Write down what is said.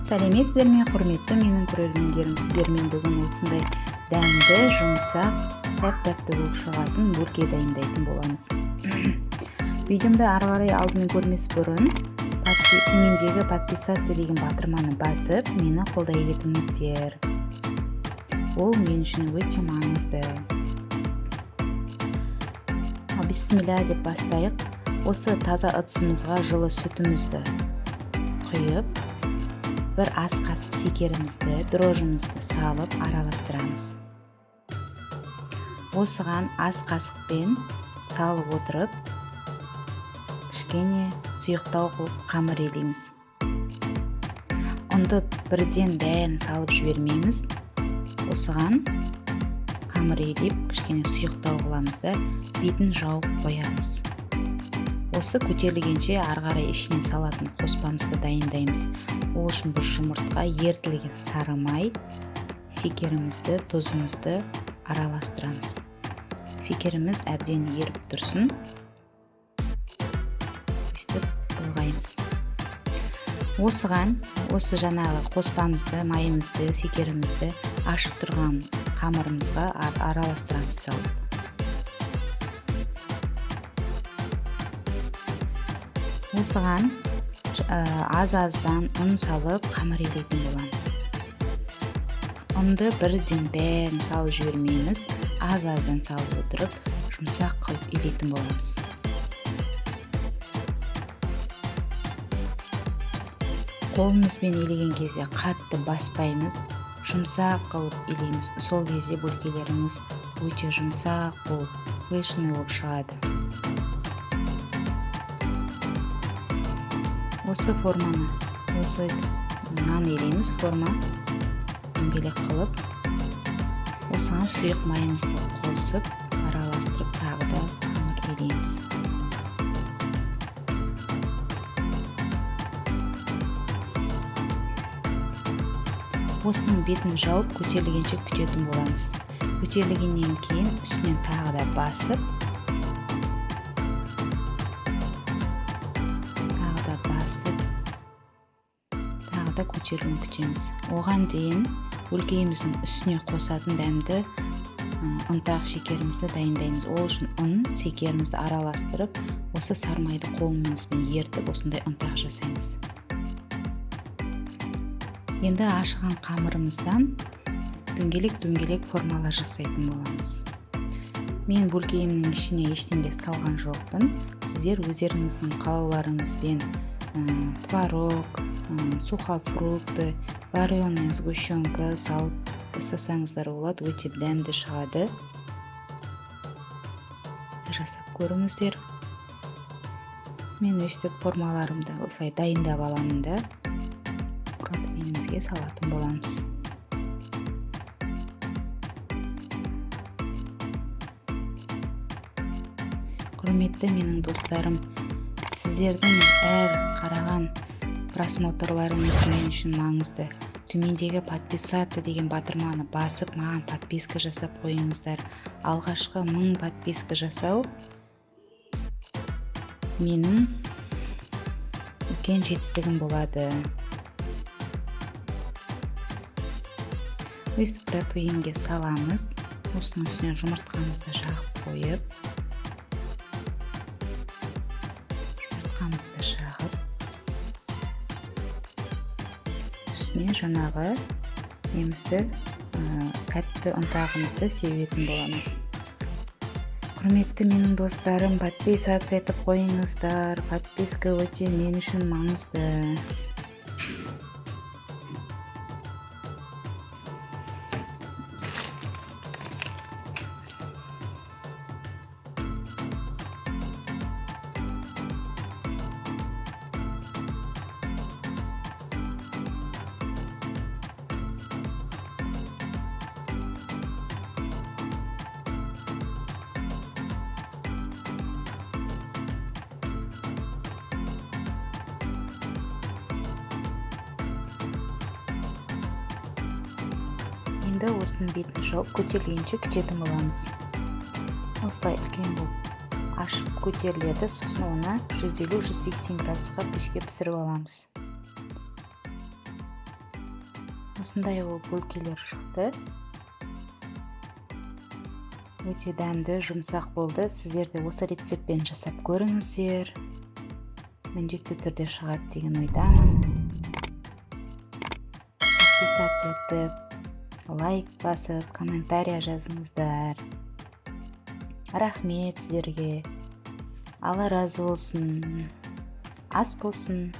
Сәлеметсіздер ме, құрметті менің көрермендерім! Сіздермен бүгін осындай дәмді, жұмсақ, тәп-тәтті болып шығатын бөлке дайындайтын боламыз. Видеомды ары қарай алдымен көрмес бұрын төмендегі подписаться деген батырманы басып, мені қолдай кетіңіздер. Ол мен үшін өте маңызды. Бисмилля деп бастайық. Осы таза ыдысымызға жылы сүтімізді құйып, бір ас қасық секерімізді, дрожжымызды салып араластырамыз. Осыған ас қасықпен салып отырып, кішкене сұйықтау қылып қамыр елейміз. Ұнды бірден бәрін салып жібермейміз. Осыған қамыр елеп, кішкене сұйықтау қыламыз да, бетін жауып қоямыз. Осы көтерілгенше ары қарай ішіне салатын қоспамызды дайындаймыз. Ол үшін бір жұмыртқа, ерітілген сары май, секерімізді, тұзымызды араластырамыз. Секеріміз әбден еріп тұрсын. Өстіп былғаймыз. Осыған, осы жаңағы қоспамызды, майымызды, секерімізді ашып тұрған қамырымызға араластырамыз салып. Осыған аз-аздан ұн салып қамыр илейтін боламыз. Ұнды бірден бәрін салып жібермейміз, аз-аздан салып отырып, жұмсақ қылып илейтін боламыз. Қолымызбен илеген кезде қатты баспаймыз, жұмсақ қылып илейміз. Сол кезде бөлкелеріңіз өте жұмсақ болып, пышный болып шығады. Осы форманы, осы нан елейміз, форма дөңгелек қылып, осыған сұйық майымызды қосып, араластырып тағы да қамыр елейміз. Осының бетін жауып, көтерілгенше күтетін боламыз. Көтерілгеннен кейін үстінен тағы да басып, тағы да көтерілуін күтеміз. Оған дейін өлкейіміздің үстіне қосатын дәмді ұнтақ шекерімізді дайындаймыз. Ол үшін ұн, шекерімізді араластырып, осы сармайды қолымызбен ерітіп, осындай ұнтақ жасаймыз. Енді ашыған қамырымыздан дөңгелек-дөңгелек формалар жасайтын боламыз. Мен бөлкейімнің ішіне ештеңе салған жоқпын. Сіздер өздеріңіздің қалауларыңызбен, творог, сухофрукты, вареная сгущенка салып жасасаңыздар болады, өте дәмді шығады. Жасап көріңіздер. Мен өстіп формаларымды осылай дайындап аламын да, противенімізге салатын боламыз. Құрметті менің достарым, сіздердің әр қараған просмотрларыңыз мен үшін маңызды. Төмендегі подписаться деген батырманы басып, маған подписка жасап қойыңыздар. Алғашқы 1000 подписка жасау менің үлкен жетістігім болады. Өстіп противенге саламыз. Осының үстіне жұмыртқамызды жағып қойып, жұмыртқамызды жағып, үстіне жаңағы немізді, тәтті ұнтағымызды себетін боламыз. Құрметті менің достарым, подписаться етіп қойыңыздар. Подписка өте мен үшін маңызды. Енді осының бетін жауып көтерілгенше күтетін боламыз. Осылай үлкен болып ашып көтеріледі, сосын оны 150-180 градусқа пешке пісіріп аламыз. Осындай болып бөлкелер шықты. Өте дәмді, жұмсақ болды. Сіздер де осы рецептпен жасап көріңіздер, міндетті түрде шығады деген ойдамын. Подписаться етіп, лайк басып, комментарий жазыңыздар. Рахмет сіздерге, Алла разы болсын, ас болсын.